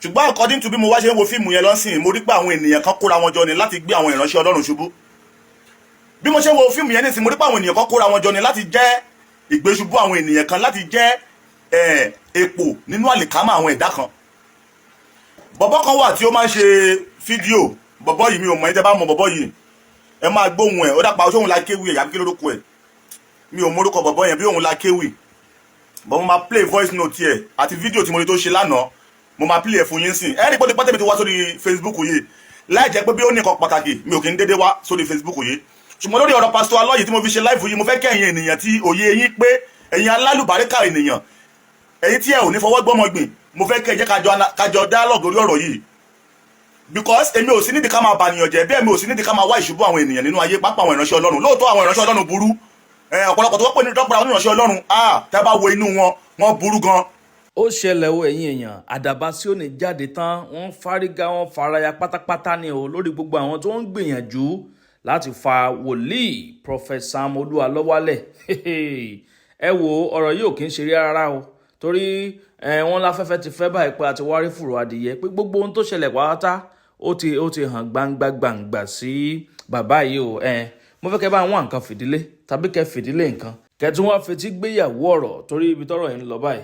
Ṣùgbọ́n according to bí mo wá ṣe ń wo fíìmù yẹn lọ́sìn, mo rí pé àwọn ènìyàn kan kóra wọn jọ ni láti gbé àwọn ìránṣẹ́ Ọlọ́run ṣubú. Bí mo ṣe ń wo fíìmù yẹn nísìn, mo rí pé àwọn ènìyàn kan kóra wọn jọ ni láti jẹ́ ìgbésubú àwọn ènìyàn kan, láti jẹ́ èpò nínú àlìkámà àwọn ẹ̀dá kan. Bọ̀bọ́ kan wà tí ó máa ń ṣe fídíò. Bọ̀bọ́ yìí, mi ò mọ̀ ẹ́. Tẹ́ bá mọ̀ bọ̀bọ́ yìí, ẹ máa gbóhùn ẹ̀. Ó dàpọ̀ sóhun la kéwì ẹ̀ yàbí kí lórúkọ ẹ̀? Mi ò mórúkọ bọ̀bọ́ yẹn bí òun la kéwì bọ́. Mo máa play voice note ẹ̀ àti fídíò tí mo rí tó ṣe lánàá, mo máa play ẹ̀ fún yín sìn. Ẹ rí pé pátẹ́mi ti wá sórí Facebook yìí, láì jẹ́ pé bí ó ní nǹkan pàtàkì, mi ò kí ń dédé wá sórí Facebook yìí. Ṣùgbọ́n lórí ọ̀rọ̀ Pásítọ̀ Alọ́ tí mo fi ṣe live yìí, mo fẹ́ kẹ́ ẹ̀yin ènìyàn tí òye yín pé, ẹ̀yin alálùbáríkà ènìyàn, ẹ̀yin tí ẹ ò ní fọwọ́ gbọ́mọ gbìn, mo fẹ́ kẹ́ ẹ jẹ́ kájọ dialogue lórí ọ̀rọ̀ yìí, because èmi ò sí nídìí ká máa bànìyàn jẹ́ bẹ́ẹ̀, mi ò sí nídìí ká máa wá ìṣubú àwọn ènìyàn nínú ayé, pápá àwọn ìránṣẹ́ Ọlọ́run. Lóòótọ́, àwọn ìránṣẹ́ Ọlọ́run burú. Ọ̀pọ̀lọpọ̀ tó wọ́n pè ní dọ́gba àwọn ìránṣẹ́ Ọlọ́run, ah, tẹ́ bá wo inú wọn, wọ́n burú gan. Ó ṣẹlẹ̀ o, ẹ̀yin èèyàn. Àdàbà Síónì jáde tán, wọ́n fárígá, wọ́n faraya pátápátá ni o lórí gbogbo àwọn tó ń gbìyànjú láti fa wòlíì Prophet Sam Olú Alọ́ wálẹ̀. Ẹ wo, ọ̀rọ̀ yìí ò kí ń ṣeré rárá o, torí wọ́n láfẹ́fẹ́ ti fẹ́ báyìí pé a ti wárí fùrọ̀ adìyẹ, pé gbogbo ohun tó ṣẹlẹ̀ pátá, ó ti hàn gbangba gbangba sí bàbá yìí o. Mo fẹ́ kẹ́ bá àwọn nǹkan fìdílé tàbí kẹ́ fìdílé nǹkan, kẹ́ tún wá fetí gbéyàwó ọ̀rọ̀, torí ibi tọ́rọ̀ yìí ń lọ báyìí,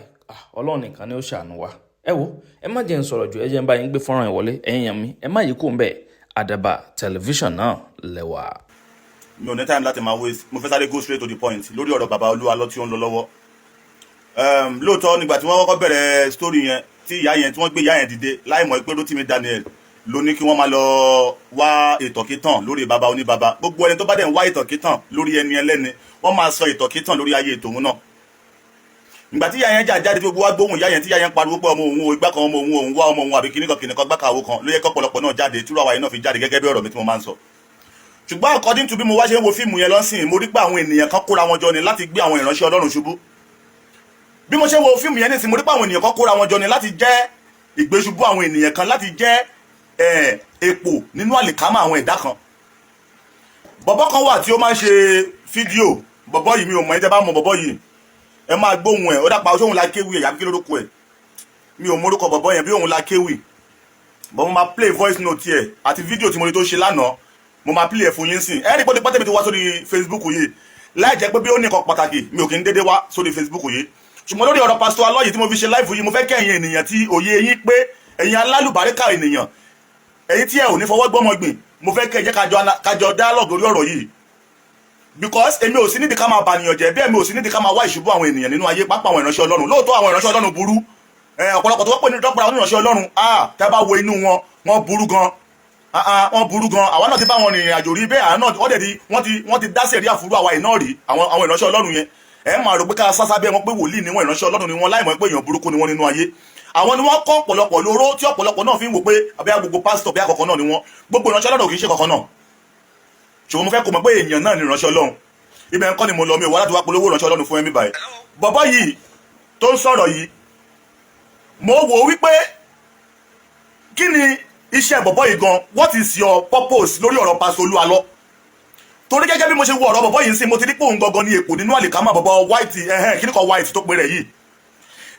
Ọlọ́run nìkan ni ó ṣàánú wa. Ẹ wo, ẹ má jẹ́ ń sọ̀rọ̀ jù, ẹ jẹ́ ń bá yín gbé fọ́nrán ìwọlé. Ẹ̀yin yàn mí, ẹ má yí kó ń bẹ̀. Àdàbà Tẹlifíṣàn náà lẹ́wà. Mi ò ní time láti máa waste. Mo fẹ́ sáré go straight to the point lórí ọ̀rọ̀ bàbá Olú Alọ́ tí ó ń lọ lọ́wọ́. Lóòótọ́, nígbà tí wọ́n kọ́kọ́ bẹ̀rẹ̀ story yẹn, tí ìyá yẹn, tí wọ́n gbé ìyá yẹn dìde, láì mọ̀ pé Rótìmí Daniel ló ní kí wọ́n máa lọ wá ìtọ̀kítàn lórí bàbá oníbàbá. Gbogbo ẹni tó bá dẹ̀ ń wá ìtọ̀kítàn lórí ẹni ẹlẹ́ni, wọ́n máa sọ ìtọ̀kítàn lórí ayé tòun náà. Ìgbà tí ìyá yẹn jà jáde, tí gbogbo wa gbóhùn ìyá yẹn, tí ìyá yẹn pariwo pé ọmọ òun o, ìgbà kan ọmọ òun, òun wá ọmọ òun àbí kíníkan kíníkan gbákàwó kan, ló yẹ kọ́pọ̀lọpọ̀ náà jáde, tí àwa yẹn náà fi jáde gẹ́gẹ́ bí ọ̀rọ̀ mi tí mo máa ń sọ. Ṣùgbọ́n according to bí mo wá ṣe ń wo fíìmù yẹn lọ́sìn, mo rí pé àwọn ènìyàn kan kóra wọn jọ ni láti gbé àwọn ìránṣẹ́ Ọlọ́run ṣubú. Bí mo ṣe wo fíìmù yẹn nísìn, mo rí pé àwọn ènìyàn kan kóra wọn jọ ni láti jẹ́ ìgbésubú àwọn ènìyàn kan, láti jẹ́ èpò nínú àlìkámà àwọn ẹ̀dá kan. Bọ̀bọ́ kan wà tí ó máa ń ṣe fídíò. Bọ̀bọ́ yìí, mi ò mọ̀ ẹ́. Tẹ́ bá mọ̀ bọ̀bọ́ yìí, ẹ máa gbóhùn ẹ̀. Ó dàpọ̀ sóhun la kéwì ẹ̀ yàbí kí lórúkọ ẹ̀? Mi ò mórúkọ bọ̀bọ́ yẹn bí òun la kéwì bọ́. Mo máa play voice note ẹ̀ àti fídíò tí mo rí tó ṣe lánàá, mo máa play ẹ̀ fún yín sìn. Ẹ rí pé pátẹ́mi ti wá sórí Facebook yìí, láì jẹ́ pé bí ó ní nǹkan pàtàkì, mi ò kí ń dédé wá sórí Facebook yìí. Ṣùgbọ́n lórí ọ̀rọ̀ Pásítọ̀ Alọ́ yìí tí mo fi ṣe live yìí, mo fẹ́ kẹ́ ẹ̀yin ènìyàn tí òye yín pé, ẹ̀yin alálùbáríkà ènìyàn, ẹ̀yin tí ẹ ò ní fọwọ́ gbọ́mọ gbìn, mo fẹ́ kẹ́ ẹ jẹ́ kájọ dialogue lórí ọ̀rọ̀ yìí, because èmi ò sí nídìí ká máa bànìyàn jẹ́ bẹ́ẹ̀, mi ò sí nídìí ká máa wá ìṣubú àwọn ènìyàn nínú ayé, pápá àwọn ìránṣẹ́ Ọlọ́run. Lóòótọ́, àwọn ìránṣẹ́ Ọlọ́run burú. Ọ̀pọ̀lọpọ̀ tó wọ́n pè ní dọ́gba àwọn ìránṣẹ́ Ọlọ́run, ah, tẹ́ bá wo inú wọn, wọ́n burú gan. Ah, ah, wọ́n burú gan. Àwa náà ti bá wọn rìnrìn àjò rí bẹ́ẹ̀. Àwọn náà wọ́n dẹ̀ ti wọ́n ti dá sẹ̀ríà fúrú àwa yìí náà rí. Àwọn ìránṣẹ́ Ọlọ́run yẹn, ẹ máa rò pé ká sásá bẹ́ẹ̀ wọ́n pé wòlíì ni wọ́n, ìránṣẹ́ Ọlọ́run ni wọ́n, láìmọ̀ pé èèyàn burúkú ni wọ́n nínú ayé. Àwọn ni wọ́n kọ́ ọ̀pọ̀lọpọ̀ lóró, tí ọ̀pọ̀lọpọ̀ náà fi ń wò pé abẹ́yà gbogbo pásítọ̀ bí àkọ́kọ́ náà ni wọ́n, gbogbo ìránṣẹ́ Ọlọ́run kì í ṣe kọ̀ọ̀kan náà. Ṣùgbọ́n mo fẹ́ kó mọ̀ pé èèyàn náà ni ìránṣẹ́ Ọlọ́run. Ibẹ̀ ń kọ́ ni mo lọ. Mi ò wá láti wá polówó ìránṣẹ́ Ọlọ́run fún ẹ̀mí báyìí. Bọ̀bọ́ yìí tó ń sọ̀rọ̀ yìí, mo wò wípé kí ni iṣẹ́ bọ̀bọ́ yìí gan? What is your purpose lórí ọ̀rọ̀ Pásítọ̀ Olú Alọ́? Torí gẹ́gẹ́ bí mo ṣe wo ọ̀rọ̀ bọ̀bọ́ yìí ń sìn, mo ti rí pé òun gangan ní èpò nínú àlìkámà. Bọ̀bọ́ white, ẹ̀hẹ́n, kíní kan white tó pe rẹ̀ yìí,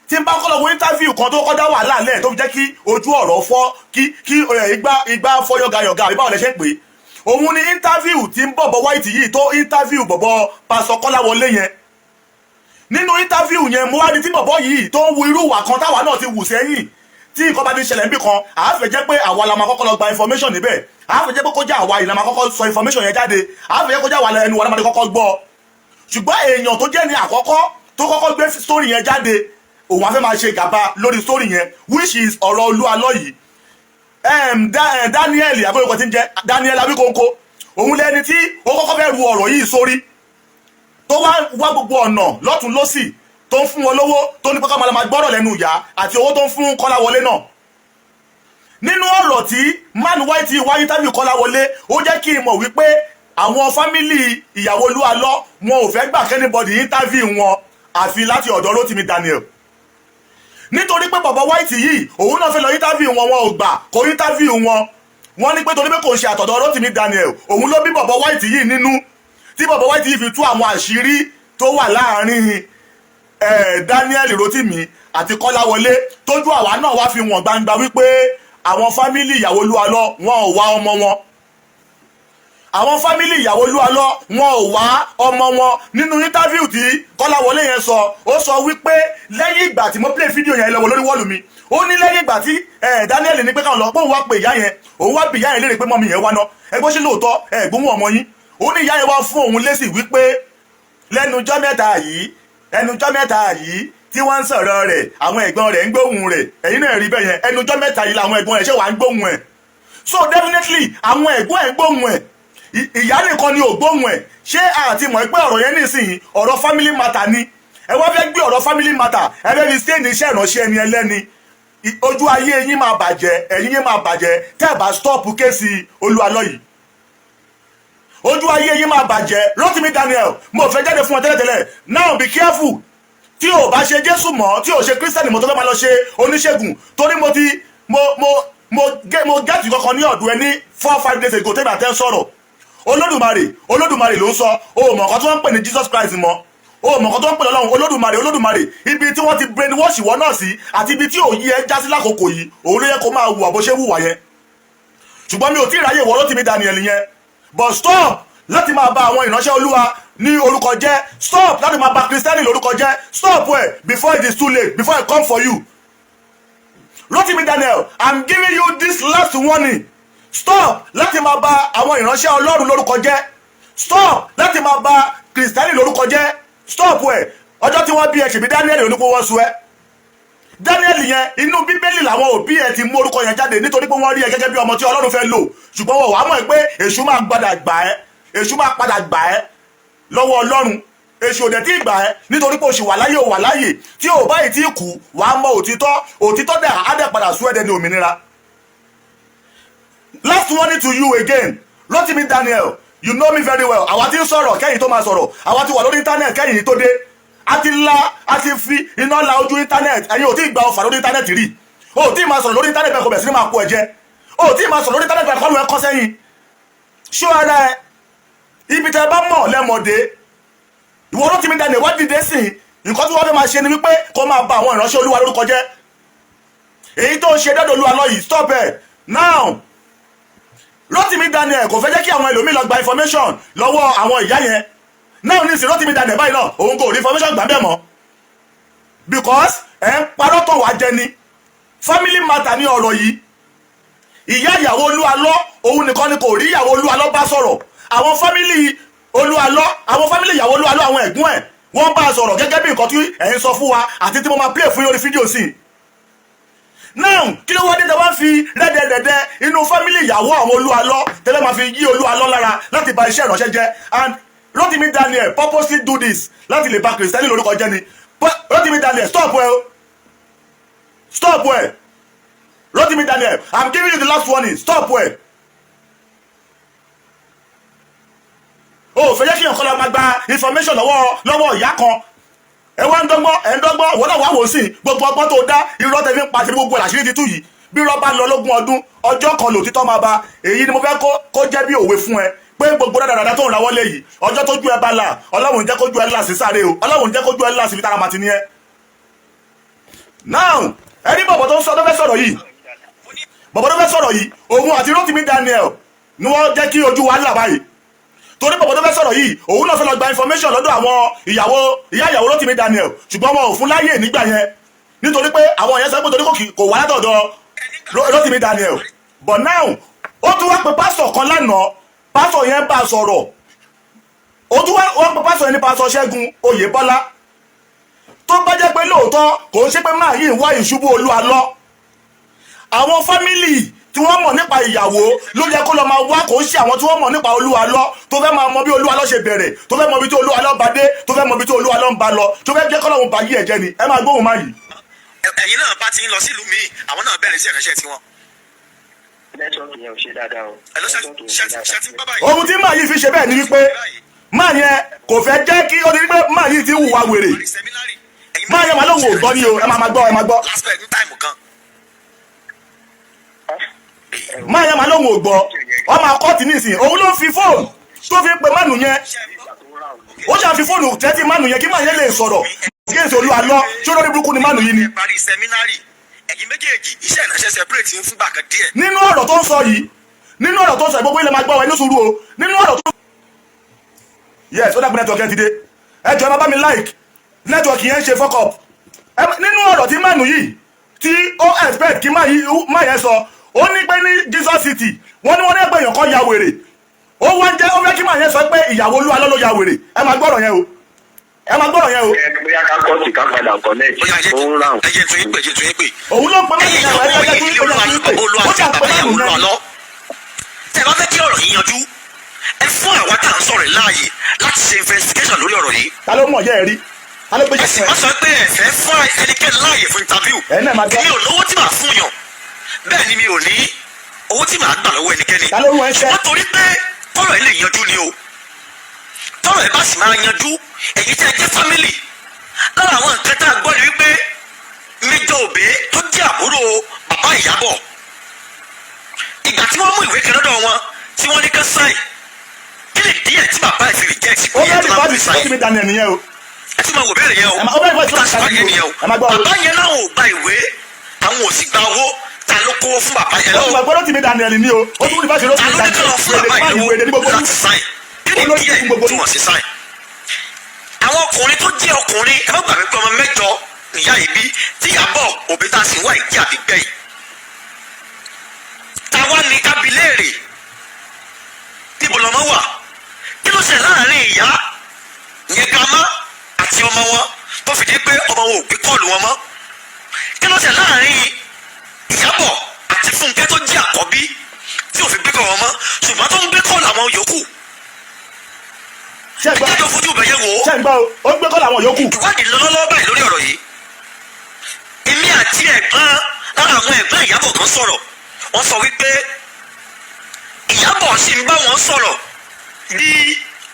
tí n bá kọ́ lọ wo interview kan tó kọ́ dá wàhálà lẹ̀, tó fi jẹ́ kí ojú ọ̀rọ̀ fọ́, kí igbá fọ́ yọ̀gàyọ̀gà, àbí báwo lẹ ṣe ń pè é, òun ni interview tí ń bọ̀bọ̀ white yìí tó interview bọ̀bọ̀ Pásítọ̀ Kọ́láwọlé yẹn. Nínú interview yẹn, mo wá ní tí bọ̀bọ̀ yìí tó ń wu irú ìwà kan táwa náà ti wù sẹ́yìn. Tí nǹkan bá ti ṣẹlẹ̀ níbì kan, àáfẹ́ jẹ́ pé àwa la máa kọ́kọ́ lọ gba information níbẹ̀, àáfẹ́ jẹ́ pé kó jẹ́ àwa yìí la máa kọ́kọ́ sọ information yẹn jáde, àáfẹ́ jẹ́ kó jẹ́ àwa ẹnu wa la máa kọ́kọ́ gbọ́. Ṣùgbọ́n èèyàn tó jẹ́ ní àkọ́kọ́ tó kọ́kọ́ gbé story yẹn jáde, òun á fẹ́ máa ṣe gàba lórí story yẹn, which is ọ̀rọ̀ Olú Alọ́ yìí. Daniel àbúrò tí ń jẹ́ Daniel Awikonko, òun lẹni tí ó kọ́kọ́ fẹ́ ru ọ̀rọ̀ yìí sórí, tó wá wá gbogbo ọ̀nà lọ́tún lọ́sì, tó ń fún wọn lówó, tó ní pé ká máa gbọ́rọ̀ lẹ́nu ìyá, àti owó tó ń fún Kọ́láwọlé náà. Nínú ọ̀rọ̀ tí man white wáyé tàbí Kọ́láwọlé, ó jẹ́ kí n mọ̀ wípé àwọn family ìyàwó Olú Alọ́, wọn ò fẹ́ gbà kí anybody interview wọn àfi láti ọ̀dọ̀ Rótìmí Daniel, nítorí pé bàbá white yìí, òun náà fẹ́ lọ interview wọn, wọn ò gbà kó interview wọn. Wọ́n ní pé torí pé kò ń ṣe àtọ̀dọ̀ Rótìmí Daniel, òun ló bí bàbá white yìí nínú, tí bàbá white yìí fi tú àwọn àṣírí tó wà láàrin. Daniel Rotimi àti Kọ́láwọlé, tójú àwa náà wá fi wọ̀n gbangba wípé àwọn family ìyàwó Olúalọ́, wọn ò wá ọmọ wọn. Àwọn family ìyàwó Olúalọ́, wọn ò wá ọmọ wọn. Nínú interview tí Kọ́láwọlé yẹn sọ, ó sọ wípé lẹ́yìn ìgbà tí mo play fídíò yẹn lọ́wọ́ lórí wall mi, ó ní lẹ́yìn ìgbà tí Daniel ní pé káwọn lọ pé òun wá pe ìyá yẹn, òun wá bi ìyá yẹn léèrè pé mummy yẹn wá ná ẹgbọ́n, ṣe lóòótọ́ ẹ gbóhùn ọmọ yín? Ó ní ìyá yẹn wá fún òun lésì wípé lẹ́nujọ́ mẹ́ta yìí tí wọ́n ń sọ̀rọ̀ rẹ̀, àwọn ẹ̀gbọ́n rẹ̀ ń gbóhùn rẹ̀. Ẹ̀yin náà rí bẹ́ẹ̀ yẹn, ẹnujọ́ mẹ́ta yìí làwọn ẹ̀gbọ́n rẹ̀ ṣe wà ń gbóhùn ẹ̀. So definitely àwọn ẹ̀gbọ́n ẹ̀ ń gbóhùn ẹ̀, ìyá nìkan ni ò gbóhùn ẹ̀. Ṣé àti mọ̀ pé ọ̀rọ̀ yẹn nísìnyí, ọ̀rọ̀ family matter ni? Ẹ wá fẹ́ gbé ọ̀rọ̀ family matter, ẹ fẹ́ fi stain iṣẹ́ ìránṣẹ́ ẹni ẹlẹ́ni. Ojú ayé yín máa bàjẹ́, ẹ̀yin yín máa bàjẹ́ tẹ́ ẹ̀ bá stop case Olúalọ́ yìí. Ojú ayé yín máa bàjẹ́. Rotimi Daniel, mo fẹ́ jáde fún ọ tẹ́lẹ̀tẹ́lẹ̀. Now be careful. Tí o bá ṣe Jésù mọ́, tí o ṣe Kírísítẹ́nì mọ́, tó fẹ́ máa lọ ṣe oníṣègùn, torí mo ti mo mo mo gé mo get kankan ní ọ̀dọ̀ ẹ ní 4-5 days ago tẹ́gbà tẹ́ ń sọ̀rọ̀ Olódùmarè. Olódùmarè ló ń sọ. O mọ̀ nǹkan tí wọ́n ń pè ní Jesus Christ mọ́, o mọ̀ nǹkan tó ń pè lọ́lọ́run. Olódùmarè, Olódùmarè, ibi tí wọ́n ti brain wash ìwọ náà sí àti ibi tí òye ẹ já sí lákòókò yìí, òun ló yẹ kó máa hùwà bó ṣe hùwà yẹn. Ṣùgbọ́n mi ò tí ì ráyè wọ Rótìmí Daniel yẹn, but stop láti máa bà àwọn ìránṣẹ́ Olúwa ní orúkọ jẹ́. Stop láti máa bà Kristẹni lórúkọ jẹ́. Stop ẹ̀ before it is too late, before I come for you. Rótìmí Daniel, I'm giving you this last warning. Stop láti máa bà àwọn ìránṣẹ́ Ọlọ́run lórúkọ jẹ́. Stop láti máa bà Kristẹni lórúkọ jẹ́. Stop ẹ̀. Ọjọ́ tí wọ́n bí ẹ, ṣèbí Daniel oníkó wọ́n sọ ẹ́ Daniel yẹn, inú Bíbélì làwọn òbí ẹ ti mú orúkọ yẹn jáde, nítorí pé wọ́n rí ẹ gẹ́gẹ́ bí ọmọ tí Ọlọ́run fẹ́ lò. Ṣùgbọ́n wọ́n wàá mọ̀ pé èṣù máa padà gbà ẹ́, èṣù máa padà gbà ẹ́ lọ́wọ́ Ọlọ́run. Èṣù ò dẹ̀ tí ì gbà ẹ́, nítorí pé o sì wà láyé, o wà láyè. Tí o báyìí tí kú, wàá mọ òtítọ́. Òtítọ́ dẹ̀ á dẹ̀ padà sú ẹ̀dẹ̀ ní òmìnira. Last warning to you again, Rotimi Daniel. You know me very well. Àwa ti ń sọ̀rọ̀ kẹ́yìn tó máa sọ̀rọ̀. Àwa ti wà lórí internet kẹ́yìn tó dé. A ti la, a ti fi iná la ojú internet. Ẹ̀yin ò tí ì gba ọfà lórí internet rí. O ò tí ì máa sọ̀rọ̀ lórí internet bẹ́ẹ̀ kò bẹ̀ sí ní máa kó ẹ jẹ. O ò tí ì máa sọ̀rọ̀ lórí internet bẹ́ẹ̀ kọ́ lu ẹ kọ́ sẹ́yìn. Ṣó ara ẹ ibi tẹ bá mọ̀ lẹ́mọ̀dé. Ìwọ Rotimi Daniel, wá dìde sí i. Nǹkan tí wọ́n fẹ́ máa ṣe ni wípé kó máa bà àwọn ìránṣẹ́ Olúwa lórúkọ jẹ́. Èyí tó ń ṣe dọ́dọ̀ Olúwa lọ yìí, stop ẹ̀ now. Rotimi Daniel kò fẹ́ jẹ́ kí àwọn ẹlòmíì lọ gba information lọ́wọ́ àwọn ìyá yẹn náà ní ìsìn. Rotimi Daniel báyìí náà, òun kò rí information gbà bẹ́ẹ̀ mọ́, because ẹ̀ ń parọ́ tó wàá jẹ ni. Family matter ní ọ̀rọ̀ yìí. Ìyá ìyàwó Olúalọ́, òun nìkan ni kò rí ìyàwó Olúalọ́ bá sọ̀rọ̀. Àwọn family Olúalọ́, àwọn family ìyàwó Olúalọ́, àwọn ẹ̀gbọ́n ẹ̀, wọ́n bá a sọ̀rọ̀ gẹ́gẹ́ bí nǹkan tí ẹ̀ ń sọ fún wa àti tí mo máa play fún yín lórí fídíò sí i. Now, kí ló wá dé tẹ wá fi rẹ́dẹ̀rẹ́dẹ́ inú family ìyàwó àwọn Olúalọ́ tẹ́lẹ̀ máa fi yí Olúalọ́ lára láti bà iṣẹ́ ìránṣẹ́ jẹ́? And Rotimi Daniel purposely do this láti lè bà Kìrìsìtẹ́nì lórúkọ jẹ́ ni. Rotimi Daniel, stop ẹ o, stop ẹ. Rotimi Daniel, I'm giving you the last warning. Stop ẹ. O ò fẹ́ jẹ́ kí nǹkan lọ máa gba information lọ́wọ́ ìyá kan. Ẹ wá ń dọ́gbọ́n, ẹ ń dọ́gbọ́n. Ìwọ náà wá wò ó sí gbogbo ọgbọ́n tó dá, irọ́ tẹ fi ń pa ṣe, gbogbo àṣírí ti tú yìí. Bí irọ́ bá lọ lógún ọdún, ọjọ́ kan lòtítọ́ máa bá. Èyí ni mo fẹ́ kó jẹ́ bí òwe fún ẹ pé gbogbo dáadáa tó ń rawọ́ lé yìí, ọjọ́ tójú ẹ bá là, Ọlọ́run jẹ́ kójú ẹ là sí sáré o. Ọlọ́run jẹ́ kójú ẹ là sí ibi tára màtí ní ẹ. Now, ẹni bọ̀bọ̀ tó ń sọ, tó fẹ́ sọ̀rọ̀ yìí, bọ̀bọ̀ tó fẹ́ sọ̀rọ̀ yìí, òun àti Rotimi Daniel ni wọ́n jẹ́ kí ojú wa là báyìí, torí bọ̀bọ̀ tó fẹ́ sọ̀rọ̀ yìí, òun náà fẹ́ lọ gba information lọ́dọ̀ àwọn ìyàwó, ìyá ìyàwó Rotimi Daniel, ṣùgbọ́n wọn ò fún láyè nígbà yẹn, nítorí pé àwọn yẹn sọ pé torí kò wá látọ̀dọ̀ Rotimi Daniel. But now, ó tún wá pe pásítọ̀ kan lánàá. Pásítọ̀ yẹn bá a sọ̀rọ̀. Ó tún wá wọ́n pe pásítọ̀ yẹn ní Pásítọ̀ Ṣẹ́gun Oyèbọ́lá. Tó bá jẹ́ pé lóòótọ́, kò ń ṣe pé máa yìí wá ìṣubú Olúwa lọ, àwọn family tí wọ́n mọ̀ nípa ìyàwó ló yẹ kó lọ máa wá. Kò ń ṣe àwọn tí wọ́n mọ̀ nípa Olúwa lọ, tó fẹ́ máa mọ bí Olúwa lọ ṣe bẹ̀rẹ̀, tó fẹ́ mọ bí tí Olúwa lọ bá dé, tó fẹ́ mọ bí tí Olúwa lọ ń bá lọ, tó fẹ́ jẹ́ kọ́lọ́hún bá yí ẹ̀jẹ̀ ni. Ẹ máa gbóhùn máa yìí. Ẹ̀yin náà bá ti ń lọ sílùú míì, àwọn náà bẹ̀rẹ̀ sí ìránṣẹ́ tiwọn. Network yẹn ò ṣe dáadáa o. Ẹ ló ṣe Network yẹn ò ṣe ṣe dáadáa. ti ń gbọ́ báyìí. Ohun tí máa yìí fi ṣe bẹ́ẹ̀ ni wípé máa yẹn kò fẹ́ jẹ́ kí ó di wípé máa yìí ti hùwà wèrè. Máa yẹn máa lóhùn ò gbọ́ ni o. Ẹ máa máa gbọ́, ẹ máa gbọ́. Last ní time kan. Máa yẹn máa lóhùn ò gbọ́. Ọ máa kọ́ tì nísìn. Òun ló fi fóònù tó fi ń pe mánu yẹn. Ó ṣáà fi fóònù tẹ́tí mánu yẹn kí máa yẹn lè sọ̀rọ̀. against Olú Alọ́. Ṣé olórí burúkú ni mánu yìí ni? Ẹ parí seminary, ẹ̀yin méjèèjì, iṣẹ́ ìránṣẹ́ separate ń fúngbà kan díẹ̀. Nínú ọ̀rọ̀ tó ń sọ yìí, nínú ọ̀rọ̀ tó ń sọ yìí, gbogbo ilẹ̀ máa gbọ́ wa ní sùúrù o. Nínú ọ̀rọ̀ tó, yes, ó dàgbé, network yẹn ti dé. Ẹ jọ̀ọ́, ẹ máa bá mi like, network yẹn ń ṣe fuck up. Nínú ọ̀rọ̀ tí mánu yìí tí ó expect kí má yẹn sọ, ó ní pé ní Jesus City, wọ́n ní ẹgbẹ́ èèyàn kan ya wèrè. Ó wá ń jẹ́ ó fẹ́ kí má yẹn sọ pé ìyàwó Olú Alọ́ ló ya wèrè. Ẹ máa gbọ́rọ̀ yẹn o, ẹ máa gbọ́rọ̀ yẹn o. Ẹ bóyá ká cut, ká padà connect. Ó yá, Ó ń round. ẹ jẹ́ tún yín pè, ẹ jẹ́ tún yín pè. Òun ló ń pe Ẹ̀yin mẹ́rin ìyàwó ẹ jẹ́ tún ilé pè, Olúwa, ẹ tún pè. bàbá Olúwa Ó àti ṣàpè bàbá ìyàwó mẹ́rin Olúwa yẹn. lọ. Tẹ́ ẹ bá fẹ́ kí ọ̀rọ̀ yìí yanjú, ẹ fún àwa tá à ń sọ̀rọ̀ yìí láàyè láti ṣe investigation lórí ọ̀rọ̀ yìí. Ta ló mọ̀ yẹ́ ẹ rí? Ta ló gbé Ẹ sì jẹ́ má sọ pé ẹ fẹ́ fún ẹnikẹ́ni láàyè fún interview. Ẹ náà máa gbọ́. Èmi ò lówó tí màá fún yàn, bẹ́ẹ̀ ni mi ò ní owó tí màá gbà lọ́wọ́ ẹnikẹ́ni. Ta ló rún ẹ ṣẹ́? Ṣùgbọ́n torí pé tọ́rọ̀ ẹ lè yanjú ni o, tọ́rọ̀ ẹ bá sì máa yanjú, èyí tẹ́ ẹ jẹ́ family, lára àwọn nǹkan tá a gbọ́ ni wípé Major Obey tó jẹ́ àbúrò bàbá Ìyábọ̀, ìgbà tí wọ́n mú ìwé kan lọ́dọ̀ wọn tí wọ́n ní ká sign, kí ni díẹ̀ tí bàbá ẹ̀ fi reject Ó pé fẹ́ ẹ̀ tó rí máa báàbí fi sign? Rotimi Daniel nìyẹn o. Ẹ tún máa wò béèrè yẹn o. Ẹ máa- ó bẹ́ẹ̀ bọ́ Ìta sì wáyé nìyẹn o. Ẹ máa gbọ́ o. Bàbá yẹn náà ò gba ìwé, àwọn ò sì gba owó. Ta ló kówó fún bàbá yẹn Ó tún lọ́wọ́? gbàgbọ́ Rotimi Daniel ni o. Ó tún rí bá ṣe Ta Rotimi ló ní kí Daniel lọ fún bàbá wèrè yìí wèrè ní lówó gbogbo láti sign? Kí ni Olórí díẹ̀ fún gbogbo tí wọ́n sì sign? Àwọn ọkùnrin tó jẹ́ ọkùnrin, ẹ má gbàgbé pé ọmọ mẹ́jọ nìyá yìí bí, tí Ìyábọ̀ Òbí tá a sì ń wá ìdí àbígbẹ̀yìn. Táwa ni kábílẹ̀rì, níbo lọmọ wà? Kí ló ṣe láàrin ìyá yẹn, grandma, àti ọmọ wọn tó fi di pé ọmọ wọn ò gbé call wọn mọ́? Kí ló ṣe láàrin Ìyábọ̀ àti Fúnkẹ́ tó jẹ́ àkọ́bí tí ò fi gbé call wọn mọ́, ṣùgbọ́n tó ń gbé call àwọn yòókù? Ṣé ẹ gbọ́? Ìjájọ fojú bẹ̀yẹ wò ó. Ṣé ẹ gbọ́ o? Ó ń gbé call àwọn yòókù. Ìwádìí lọ́lọ́lọ́wọ́ báyìí lórí ọ̀rọ̀ yìí. Èmi àti ẹ̀gbọ́n lára àwọn ẹ̀gbọ́n Ìyábọ̀ kan sọ̀rọ̀. Wọ́n sọ wípé Ìyábọ̀ sì ń bá wọn sọ̀rọ̀ bí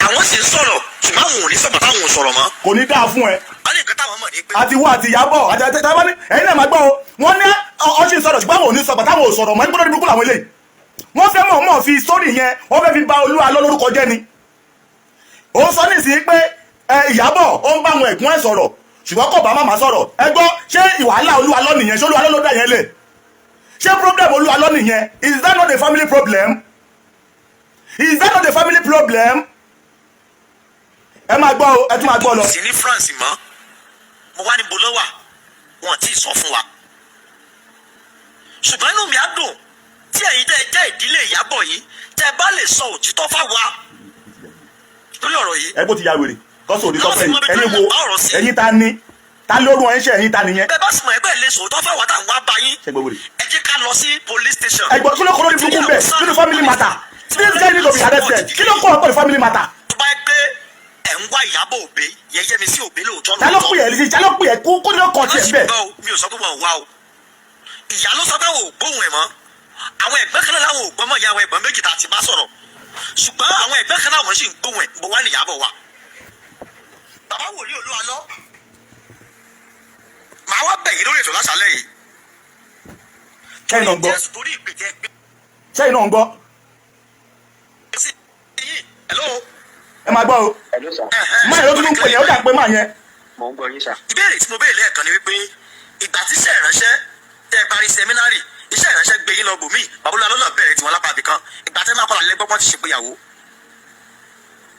àwọn sì ń sọ̀rọ̀, ṣùgbọ́n àwọn ò ní sọ̀rọ̀ táwọn ò sọ̀rọ̀ mọ́. Kò ní dáa fún ẹ. Wọ́n ní nǹkan táwọn mọ̀ ní pé Àti wọ àti Ìyábọ̀ àti àti ẹ̀yin náà máa gbọ́ o. Wọ́n ní ọ ṣì ń sọ̀rọ̀, ṣùgbọ́n àwọn ò ní sọ bàtà, àwọn ò sọ̀rọ̀ mọ́. Nígbà burúkú làwọn eléyìí, wọ́n fẹ́ mọ̀ mọ̀ fi sórí yẹn, wọ́n fẹ́ fi ba Olú Alọ́ lórúkọ jẹ́ ni. Ó sọ nísìnyí pé ẹ Ìyábọ̀ ó ń bá àwọn ẹ̀gbọ́n ẹ̀ sọ̀rọ̀, ṣùgbọ́n kò bá màmá sọ̀rọ̀. Ẹ gbọ́, ṣé ìwàhálà Olú Alọ́ nìyẹn? Ṣé Olú Alọ́ ló dá yẹn lẹ̀? Ṣé problem Olú Alọ́ nìyẹn? Is that not a family problem? Is that not a family problem? Ẹ máa gbọ́ o, ẹ tún máa gbọ́ lọ. Sí ní France mọ́. Mo wá ní bolo wà, wọn tí ì sọ fún wa, ṣùgbọ́n inú mi á dùn tí ẹ̀yin tẹ́ ẹ jẹ́ ìdílé Ìyábọ̀ yìí, tẹ́ ẹ bá lè sọ òtítọ́ fáwa lórí ọ̀rọ̀ yìí. Ẹ bó ti ya wèrè kọ́sọ̀ òní kọ́sọ̀. Ẹ̀yin ẹ̀yin wo? Ẹ̀yin ta ni? Ta ló rún ẹ ń ṣe? Ẹ̀yin ta nìyẹn? Bẹ́ẹ̀ bá sì mọ̀ ẹgbẹ́ lè sòótọ́ fáwa tá à ń wá bá yín, Ṣé gbọ́ wèrè? ẹ jẹ́ ká lọ sí police station. Ẹ gbọ́, kí ló kọ́ lórí burúkú bẹ́ẹ̀ nínú family matter? This guy need to be arrested. Kí ló kọ́ ọ pẹ̀lú family matter? Tó bá yẹ pé ẹ̀ ń wá Ìyábọ̀ Òbí, yẹyẹ mi sí Òbí lóòótọ́. Ta ló pè ẹ́? Ta ló pè ẹ́? Kó ló kọ́ tiẹ̀ bẹ́ẹ̀? Mi ò sọ pé wọn ò wá o. Ìyá ló sọ pé wọn ò gbóhùn ẹ̀ mọ́. Àwọn ẹ̀gbẹ́ kan náà làwọn ò gbọ́ mọ́ ìyá. Àwọn ẹ̀gbọ́n méjì tá a ti bá sọ̀rọ̀, ṣùgbọ́n àwọn ẹ̀gbẹ́ kan náà wọ́n sì ń gbóhùn ẹ̀. Bó wá ní Ìyábọ̀ wa, bàbá wòlíì Olúwa lọ, màá wá bẹ̀ yín lórí ètò láṣálẹ̀ yìí. Ṣẹ́yìn náà ń gbọ́? Jésù, torí ìpèjẹ gbé Ṣẹ́yìn náà ń gbọ́? sí yín. Hello. Ẹ máa gbọ́ o. Hello, sir. Máa yẹn ló tún ń pè yẹn, ó dà pé máa yẹn. Mo ń gbọ́ yín, sir. Ìbéèrè tí mo béèrè lẹ́ẹ̀kan ni wípé ìgbà tí iṣẹ́ ìránṣẹ́ tẹ́ ẹ parí seminary, iṣẹ́ ìránṣẹ́ gbé yín lọ bòmíì, bàbá Olúwa lọ́nà bẹ̀rẹ̀ tiwọn lápá ibìkan, ìgbà tẹ́ máa padà lẹ́gbọ́n ti ṣègbéyàwó.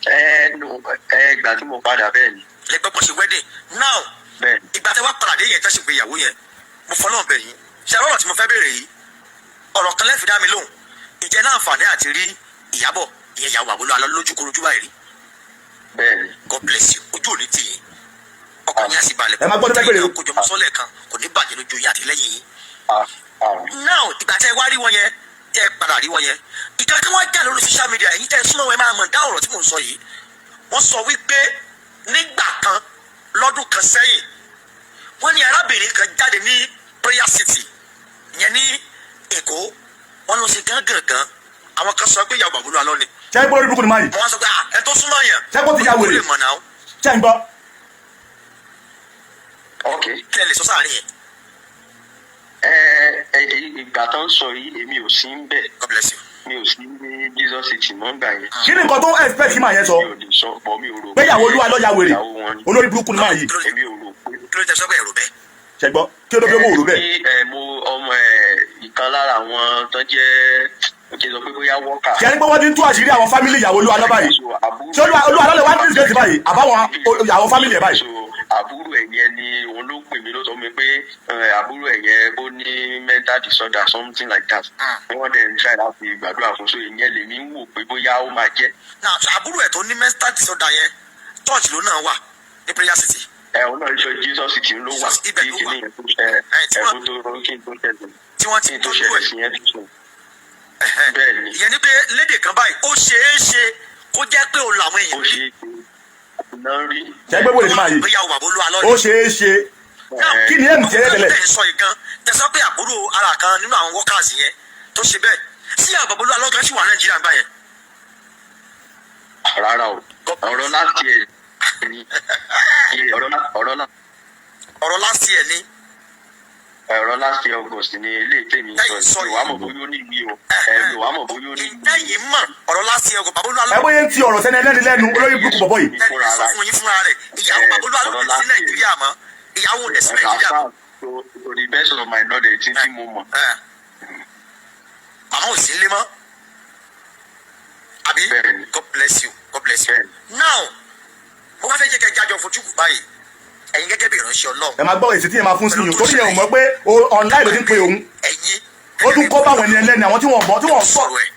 Ẹ nù ẹ, ìgbà tí mo padà, bẹ́ẹ̀ ni. Lẹ́gbọ́n ṣe wedding now. Bẹ́ẹ̀ ni. Ìgbà tẹ́ wá padà dé yẹn tẹ́ ṣègbéyàwó yẹn, mo fọlọ́ bẹ̀ yín ṣe ọ̀rọ̀ tí mo fẹ́ béèrè yìí, ọ̀rọ̀ kan lẹ́ẹ̀fi dá mi lóhùn. Ìjẹ́ náà àǹfààní àti rí Ìyábọ̀, ìyẹn ìyàwó àbúrò alọ́, lójúkorojú báyìí rí? Bẹ́ẹ̀ ni. God bless you. Ojú òní tì yín, ọkàn yín á sì balẹ̀. Ẹ máa gbọ́dọ̀ fẹ́ béèrè o. Kójọ mọ́sọ́lẹ̀ kan kò ní bàjẹ́ lójú yín àti lẹ́yìn yín. Ah, ah. Now, ìgbà tẹ́ ẹ wá rí wọn yẹn, tẹ́ ẹ padà rí wọn yẹn, ìkan kí wọ́n jà lórí social media, ẹ̀yin tẹ́ ẹ súnmọ́ wọn, ẹ máa mọ̀ dá ọ̀rọ̀ tí mò ń sọ yìí. Wọ́n sọ wípé nígbà kan lọ́dún kan sẹ́yìn, wọ́n ní arábìnrin kan jáde ní Prayer City yẹn ní Èkó, wọ́n lọ sí gángangan. Àwọn kan sọ pé ìyàwó bàbá Olúwa lọ ni. Ṣé gbọ́ lórí burúkú ni máa yìí? Wọ́n sọ pé, ah, ẹ tó súnmọ́ yẹn Ṣé kó ti ya wèrè? ó lè mọ̀ náà. Ṣé ń gbọ́? Ok. Kí ẹ lè sọ sáàrin yẹn? Ẹ ẹ, ìgbà tó ń sọ yìí, èmi ò sí ń bẹ̀. God bless you. Mi ò sí ní Jesus City mọ́ ń gbà yẹn. Kí ni nǹkan tó expect kí máa yẹn sọ? Mi ò lè sọ bọ́, mi ò rò Pé ìyàwó Olúwa ló ya wèrè. Ìyàwó wọn ni. Olórí burúkú ni máa yìí. Èmi ò rò pé Kí ló tẹ sọ pé èrò bẹ́ẹ̀? Ṣẹgbọ́n, kí ló fi mú òrò bẹ́ẹ̀? Ní, mo ọmọ ìkan lára àwọn tó jẹ́, kí n sọ pé bóyá worker. Ṣe é ní pé wọ́n ti ń tú àṣírí àwọn family ìyàwó Olú Alọ́ báyìí? Ṣé Olú Alọ́ lè wá ní disgrace báyìí, àbáwọn àwọn family ẹ̀ báyìí? So àbúrò ẹ̀ yẹn ni òun ló pè mí, ló sọ mi pé àbúrò ẹ̀ yẹn, ó ní mental disorder, something like that. Wọ́n dẹ̀ ń try láti gbàdúrà fún, so ìyẹn lèmi ń wò pé bóyá ó máa jẹ́. Now, so àbúrò ẹ̀ tó ní mental disorder yẹn, church ló náà wà ní Prayer City? Ẹ òun náà sọ Jesus City ló wà. Ibẹ̀ tí ló wà. Kìíní yẹn tó ẹ Tí ẹ wọ́n- kó tó kí n tó ṣẹlẹ̀ tí wọ́n ti kí n tó tọ́jú ṣẹlẹ̀ ẹ̀. sí yẹn tó sùn. Ẹ̀hẹ́n. Bẹ́ẹ̀ ni. Ìyẹn ni pé lédè kan báyìí, ó ṣeé ṣe kó jẹ́ pé òun làwọn Ó èèyàn ṣe é ṣe náà rí. Ṣe gbé wòlé ní máa yìí? Bóyá o bàbá Olú Alọ́ Ó ṣeé ṣe. Kí ni ẹ̀mí tiẹ̀ tẹ́lẹ̀? Tẹ̀ ń sọ yìí gan, tẹ̀sán pé àbúrò ara kan nínú àwọn workers yẹn tó ṣe bẹ́ẹ̀ sí àwọn bàbá Olú Alọ́ gan sì wà Nàìjíríà gbà yẹn? Rárá o, ọ̀rọ̀ láti ẹ̀ ní ọ̀rọ̀ Ọ̀rọ̀ last year ni. Ọ̀rọ̀ last year August ni ilé ìtẹ̀mí sọ. Tẹ́yìn sọ. Yìí wàá mọ̀ bóyá ó ní ìwé o, ẹ̀ wàá mọ̀ bóyá ó ní ìwé. Tẹ́yìn mọ̀, ọ̀rọ̀ last year, bàbá Olú Alọ́ Ẹ bóyá ń ti ọ̀rọ̀ sẹ́ni ẹlẹ́ni lẹ́nu, olórí burúkú bọ̀bọ̀ yìí. Tẹ́lẹ̀ sọ fún yín fúnra rẹ̀, ìyàwó bàbá Olú Alọ́ Ọ̀rọ̀ sí last year. Nàìjíríà mọ́, ìyàwó rẹ̀ sí Nàìjíríà mọ́. To the best of my knowledge, tí mo mọ̀. Ẹ̀. Màmá ò sí nílé mọ́, àbí? Bẹ́ẹ̀ni. God bless you, God bless you. Bẹ́ẹ̀ni. Now, mo wá fẹ́ jẹ́ kẹ́ jájọ fojú kù báyìí, ẹ̀yin gẹ́gẹ́ bí ìránṣẹ́ Ọlọ́run. Ẹ máa gbọ́ èsì tí yẹn máa fún sí yìí, torí yẹn ò mọ̀ pé online ló ti ń pe òun. Ẹ̀yin Ó tún kó báwọn ẹni ẹlẹ́ni, àwọn tí wọ́n mọ̀, tí wọ́n sọ. Sọ̀rọ̀ ẹ̀,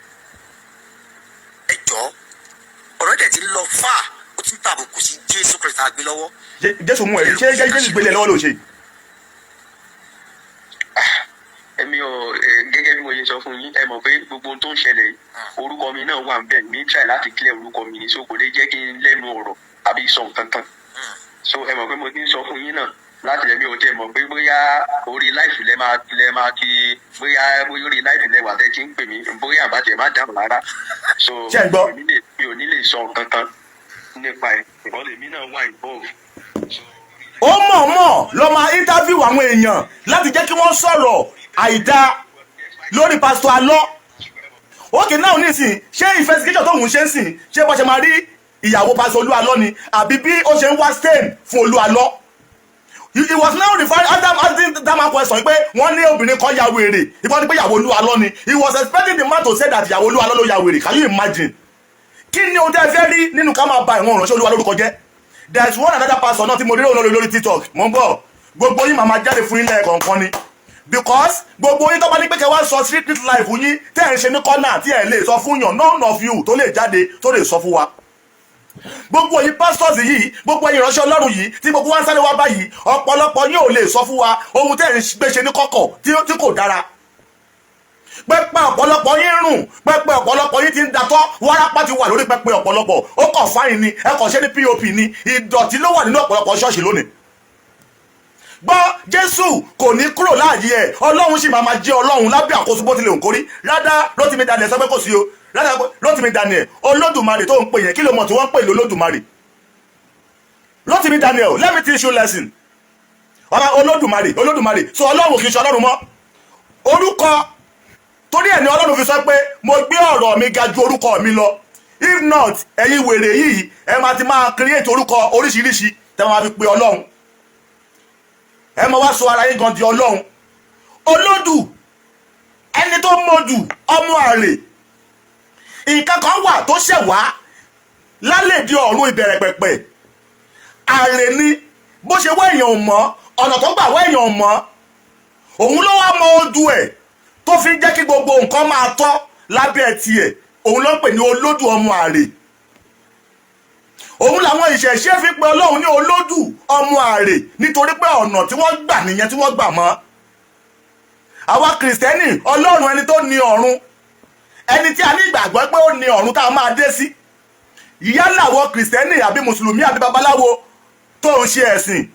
ẹ jọ, ọ̀rọ̀ dẹ̀ ti lọ fà, ó ti ń tàbùkù sí Jésù Kristi àgbé lọ́wọ́. Jésù mú ẹ̀rí, ṣé Jésù gbélé lọ́wọ́ ló ṣe? Èmi ò gẹ́gẹ́ bí mo ṣe sọ fún yín, ẹ mọ̀ pé gbogbo ohun tó ń ṣẹlẹ̀ yìí, orúkọ mi náà wà níbẹ̀. Mi try láti clear orúkọ mi ní, so kò lè jẹ́ kí n lẹ́nu ọ̀rọ̀ àbí sọ nǹkan kan. So ẹ mọ̀ pé mo ti ń sọ fún yín náà láti lẹ́mi ò tẹ́ mọ̀ pé bóyá orí live lẹ máa ti bóyá orí live lẹ wà tẹ́ ti ń pè mí, bóyá àbátẹ̀ má dáhùn rárá. So Ṣé ẹ gbọ́? Mi ò ní lè sọ nǹkan kan nípa ẹ̀ because èmi náà wà involved. So, Ó mọ̀ọ́mọ̀ lọ máa interview àwọn èèyàn láti jẹ́ kí wọ́n sọ̀rọ̀ àìdá lórí Pásítọ̀ Alọ́. Okay, now nísìn, ṣé investigation tó ń ṣe ń sìn, ṣé bó ṣe máa rí ìyàwó Pásítọ̀ Olú Alọ́ ni, àbí bí ó ṣe ń wá stain fún Olú Alọ́? He was now referring, after asking that man question pé wọ́n ní obìnrin kan ya wèrè, ìfọ́n ní pé ìyàwó Olú Alọ́ ni. He was expecting the man to say that ìyàwó Olú Alọ́ ló ya wèrè. Can you imagine? Kí ni ohun tẹ́ ẹ fẹ́ rí nínú ká máa ba ìwọ̀n ìránṣẹ́ Olúwa lórúkọ jẹ́? There is one another pastor náà tí mo rí lórí TikTok. Mo ń bọ̀, gbogbo yín màá máa jáde fún ilẹ̀ kọ̀ọ̀kan ni, because gbogbo yín tó bá ní pé kẹ́ wá sọ street life yín tẹ́ ẹ̀ ń ṣe ní corner tí ẹ̀ lè sọ fún yàn, none of you tó lè jáde tó lè sọ fún wa. Gbogbo yín pastors yìí, gbogbo yín ìránṣẹ́ Ọlọ́run yìí tí gbogbo wa ń sáré wá báyìí, ọ̀pọ̀lọpọ̀ yín ò lè sọ fún wa ohun tẹ́ ẹ̀ ń gbé ṣe ní kọ̀kọ̀ tí kò dára. Pẹpẹ ọ̀pọ̀lọpọ̀ yín rùn, pẹpẹ ọ̀pọ̀lọpọ̀ yín ti ń datọ́, wárápá ti wà lórí pẹpẹ ọ̀pọ̀lọpọ̀. Ó kàn fáyín ni, ẹ kàn ṣe ní POP ni, ìdọ̀tí ló wà nínú ọ̀pọ̀lọpọ̀ ṣọ́ọ̀ṣì lónìí. Gbọ́, Jésù kò ní kúrò láàyè ẹ̀, Ọlọ́run sì máa ma jẹ́ Ọlọ́run lábẹ́ àkóso bó tilẹ̀ òǹkórí. Rádá, Rótìmí Daniel sọ pé kò sí o. Rádá, Rótìmí Daniel, Olódùmarè tó ń pè yẹn, kí ló mọ̀ tí wọ́n ń pè ní Olódùmarè? Rótìmí Daniel, let me teach you lesson. Ọba Olódùmarè, Olódùmarè, so Ọlọ́run kì í ṣe Ọlọ́run mọ́. Orúkọ torí ẹ̀ ní Ọlọ́run fi sọ pé mo gbé ọ̀rọ̀ mi ga ju orúkọ mi lọ. If not, ẹ̀yin wèrè yìí, ẹ máa ti máa create orúkọ oríṣiríṣi tẹ́ máa fi pe Ọlọ́run, ẹ máa wá sọ ara yín gan di Ọlọ́run. Olódù, ẹni tó mọ̀jù ọmọ àlè, nǹkan kan wà tó ṣẹ̀ wá lálẹ́dí ọ̀run ìbẹ̀rẹ̀ pẹ̀pẹ̀. Àrè ni bó ṣe wá, èèyàn ò mọ̀ ọ̀nà tó gbà wá, èèyàn ò mọ̀. Òun ló wá mọ ojú ẹ̀ tó fi ń jẹ́ kí gbogbo nǹkan máa tọ́ lábẹ́ tiẹ̀. Òun ló ń pè ní Olódù ọmọ àrè. Òun làwọn ìṣẹ̀ṣe fi pe Ọlọ́run ní Olódù ọmọ àrè, nítorí pé ọ̀nà tí wọ́n gbà nìyẹn tí wọ́n gbà mọ́. Àwa Kìrìsìtẹ́nì, Ọlọ́run ẹni tó ní ọ̀run, ẹni tí a ní ìgbàgbọ́ pé ó ní ọ̀run tá a máa dé sí, yálà wọ Kìrìsìtẹ́nì àbí Mùsùlùmí àbí babaláwo tó ń ṣe ẹ̀sìn,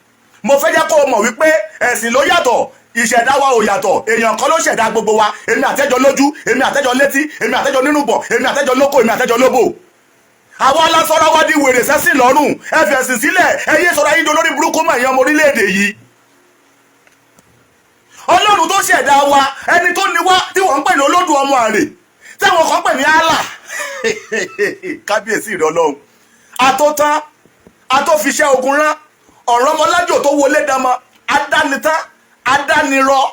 mo fẹ́ jẹ́ kó o mọ̀ wípé ẹ̀sìn ló yàtọ̀, ìṣẹ̀dá wa ò yàtọ̀. Èèyàn kan ló ṣẹ̀dá gbogbo wa. Èmi àtẹ́jọ lójú, èmi àtẹ́jọ létí, èmi àtẹ́jọ nínúbọ̀, èmi àtẹ́jọ lóko, èmi àtẹ́jọ lóbò. Àwọn alásọ̀rọ̀ wa di wèrè sẹ́sìn lọ́rùn. Ẹ fẹ̀sìn sílẹ̀, ẹ yé sọ̀rọ̀ ayé di olórí burúkú mọ̀. Ẹ̀yàn ọmọ orílẹ̀-èdè yìí, Ọlọ́run tó ṣẹ̀dá wa, ẹni tó ní wá, tí wọ́n ń pè ní Olódù ọmọ àrè, táwọn kan pè ní Allah, kábíyèsí ìrọ̀ Ọlọ́run, àtótán àtófiṣẹ́ ogun rán. Ọ̀rọ̀mọlájò tó wọlé dánmọ́, adánitán, adánirọ́,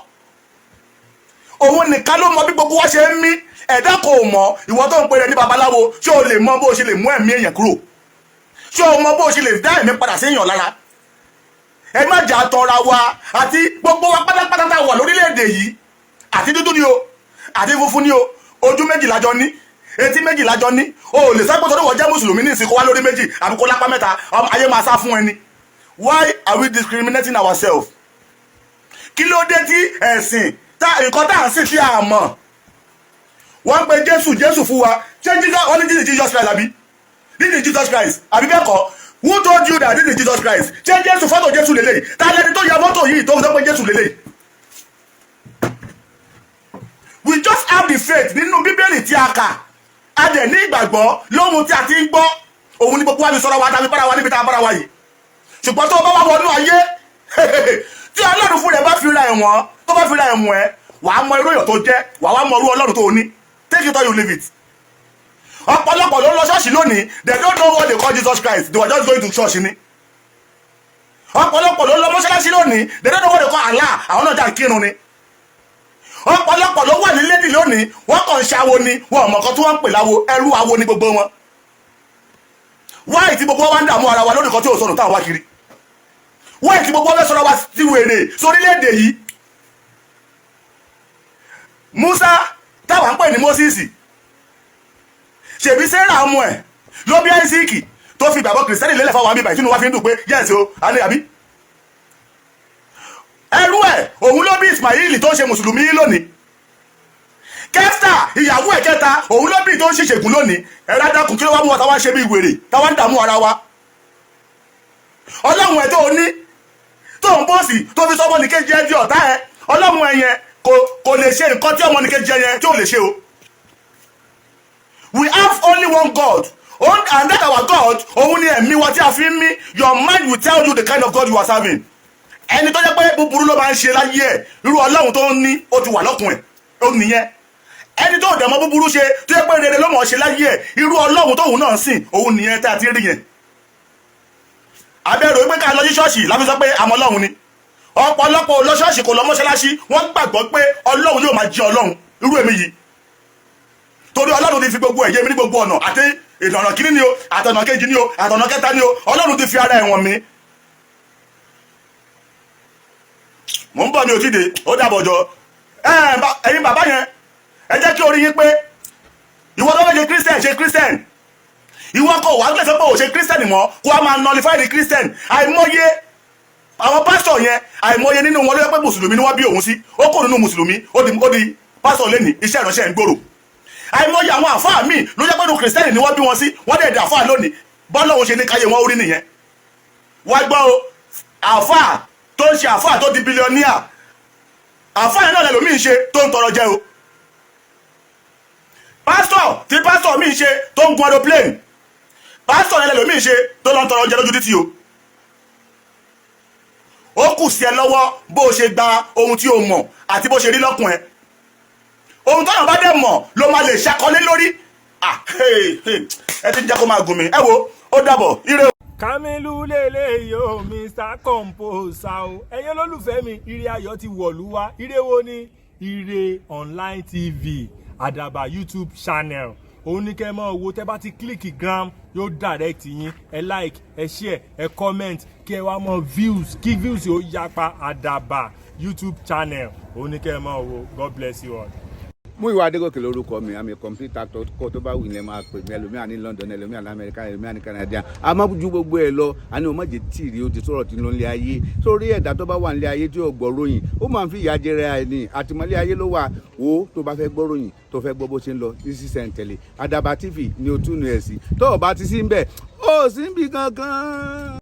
òun nìkan ló mọ bí gbogbo wa ṣe ń mí. Ẹ̀dá kò mọ̀. Ìwọ tó ń pè rẹ ní babaláwo, ṣé o lè mọ bó o ṣe lè mú ẹ̀mí èèyàn kúrò? Ṣé o mọ bó o ṣe lè dá ẹ̀mí padà sí èèyàn lára? Ẹ má jà tọra wa. Àti gbogbo wa pátápátá tá a wà lórílẹ̀‐èdè yìí, àti dúdú ni o, àti funfun ni o, ojú méjì lájọ ní, etí méjì lájọ ní. O ò lè sọ pé torí wọ́n jẹ́ mùsùlùmí ní ìsìnkú wá lórí méjì àbí kó lápá mẹ́ta, ayé máa sá fún ẹni. Why are we discriminating ourselves? Kí ló dé tí ẹ̀sìn tá nǹkan tá à ń sìn tí a mọ̀? Wọ́n ń pe Jésù, Jésù fún wa. Ṣé Jesus, wọ́n ní this is Jesus Christ, àbí this is Jesus Christ, àbí bẹ́ẹ̀ kọ́? Who told you that this is Jesus Christ? Ṣé Jésù, fọ́tò Jésù lélẹ̀? Ta lẹni tó ya fọ́tò yìí tó sọ pé Jésù lélẹ̀? We just have the faith nínú Bíbélì tí a kà. A dẹ̀ ní ìgbàgbọ́ lóhun tí a ti ń gbọ́. Òun ní gbogbo wa fi sọ̀rọ̀ wa tàbí bára wa níbi tá a bára wa yìí. Ṣùgbọ́n tó o bá wà wọnú ayé, tí Ọlọ́run fún rẹ̀ bá fi ra ẹ̀wọ̀n, tó bá fi ra ẹ̀wọ̀n ẹ̀, wàá mọ irú èèyàn tó jẹ́, wàá wá mọ irú Ọlọ́run tó o ní. Take it or you leave it. Ọ̀pọ̀lọpọ̀ ló ń lọ ṣọ́ọ̀ṣì lónìí. They don't know what they call Jesus Christ. They were just going to church ni. Ọ̀pọ̀lọpọ̀ ló ń lọ mọ́ṣáláṣí lónìí. They don't know what they call Allah. Àwọn náà jà kírun ni. Ọ̀pọ̀lọpọ̀ ló wà ní lédì lónìí. Wọ́n kàn ń ṣàwo ni. Wọn ò mọ̀ kan tí wọ́n ń pè láwo. Ẹrú awo ni gbogbo wọn. Wáyé tí gbogbo wa ń dààmú ara wa lórí kan tí ò sọnù táwọn wá kiri? Wáyé tí gbogbo wa fẹ́ sọ̀rọ̀ wa ti wèrè sórílẹ̀-èdè yìí? Musa táwa ń pè ní Moses, ṣèbí Sarah ọmọ ẹ̀ ló bí Isaac tó fi ìgbàgbọ́ Kìrìsìtẹ́nì lélẹ̀ fáwọn àmì ìbàyí tínú wa fi ń dùn pé yes o, alẹ́ àbí ẹrú ẹ̀ òun ló bí Ismail tó ń ṣe mùsùlùmí lónìí. Kẹfà, ìyàwó ẹ̀ kẹta, òun ló bí tó ń ṣèṣègùn lónìí. Ẹ̀rọ adákùn, kí ló wá mú wa táwa ń ṣe bí wèrè, táwa ń dààmú ara wa? Ọlọ́run ẹ̀ tó o ní tó ń bọ́ọ̀sì tó fi sọ ọmọnìkejì ẹ di ọ̀tá ẹ, Ọlọ́run ẹ yẹn kò lè ṣe nǹkan tí ọmọnìkejì ẹ yẹn tí ò lè ṣe o. We have only one God, and that our God, òun ni ẹ̀mí wa tí a fi ń mí. Your mind will tell you the kind of God you are serving. Ẹni tó jẹ́ pé búburú ló máa ń ṣe láyé ẹ̀, irú Ọlọ́run tó ń ní ó ti wà lọ́kùn ẹ̀ ó nìyẹn. Ẹni tó dẹ̀ mọ́ búburú ṣe, tó jẹ́ pé rere ló mọ̀ ọ́ ṣe láyé ẹ̀, irú Ọlọ́run tóun náà sìn òun nìyẹn tá a ti rí yẹn. Abẹ́rò wípé ká lọ sí ṣọ́ọ̀ṣì láfi sọ pé àmọ́ Ọlọ́run ni. Ọ̀pọ̀lọpọ̀ lọ ṣọ́ọ̀ṣì, kò lọ mọ́ṣáláṣí. Wọ́n gbàgbọ́ pé Ọlọ́run yóò máa jẹ́ Ọlọ́run. Irú èmi yìí, torí Ọlọ́run ti fi gbogbo ẹ̀yẹ mi ní gbogbo ọ̀nà, àti ìdọ̀nà kìíní ni o, àtọ̀nà kejì ni o, àtọ̀nà kẹta ni o, Ọlọ́run ti fi ara ẹ̀wọ̀n mi. Mò ń bọ̀ ní òtíde. Ó dàbọ̀ jọ. Ẹ̀yin bàbá yẹn, ẹ jẹ́ kí orí yín pé. Ìwọ tó fẹ́ ṣe Christian, ṣe Christian. Ìwọ kò wá gbèsè pé ò ṣe Christian mọ́, kó a máa nullify the Christian. Àìmọye àwọn pásítọ̀ yẹn, àìmọye nínú wọn ló yẹ pé mùsùlùmí ni wọ́n bí òun sí. Ó kò nínú mùsùlùmí, ó di pásítọ̀ lẹ́nìí, iṣẹ́ ìránṣẹ́ ń gbòòrò. Àìmọye àwọn àfáà míì ló jẹ́ pé nínú Kìrìsìtẹ́nì ni wọ́n bí wọn sí, wọ́n dẹ̀ dẹ̀ àfáà lónìí. Bọ́lá òun ṣe ní káyé wọn orí nìyẹn. Wá gbọ́ o, àfáà tó ń ṣe àfáà tó di billionaire, àfáà yẹn náà lẹ́lòmíì ń ṣe tó ń tọrọ jẹ o. Pásítọ̀ tí pásítọ̀ míì ń ṣe tó ń gun aeroplane, pásítọ̀ yẹn lẹ́lòmíì ń ṣe tó lọ ń tọrọ jẹ lójú títì o. Ó kù sí ẹ lọ́wọ́ bó o ṣe gba ohun tí o mọ̀ àti bó ṣe rí lọ́kùn ẹ. Ohun tọ́nà bá dẹ̀ mọ̀ ló máa lè ṣàkọlé lórí. Ah, hey, hey, ẹ ti ń jẹ́ kó máa gùn mí. Ẹ wo, ó dàbọ̀, ire o. Kamilu lélẹ́yìí o, Mr Composer o. Ẹ̀yin olólùfẹ́ mi, ire ayọ̀ ti wọ̀lú wá. Ire wo ni? Ire Online TV, Àdàbà YouTube channel, òun ní kẹ́ ẹ máa wo. Tẹ́ bá ti click gram, yóò direct yín. Ẹ like, ẹ share, ẹ comment, kí ẹ wá mọ views, kí views yóò yapa. Àdàbà YouTube channel, òun ní kẹ́ ẹ máa wo. God bless you all. Múyìwá Adégòkè lórúkọ mi. Àmì complete actor kó tó bá wù ní ẹ máa pè mí. Ẹlòmíà ní London, ẹlòmíà ní Amẹ́ríkà, ẹlòmíà ní Canada. Àmọ́ ju gbogbo ẹ lọ, àní o má jẹ́ tìrì o ti sọ̀rọ̀ tí ń lọ nílé ayé. Sórí ẹ̀dá tó bá wà nílé ayé tí ò gbọ́ ròyìn, ó máa ń fi ìyà jẹrẹ ẹ̀ ní àtìmọ́lé ayé ló wà. Wo, tó bá fẹ́ gbọ́ ròyìn, tó fẹ́ gbọ́ bó ṣe ń lọ ní sísẹ̀ntẹ̀lé, Àdàbà TV ni o túnú ẹ̀ sí. Tó o bá ti sí ń bẹ̀, ó sì ń bì kankan.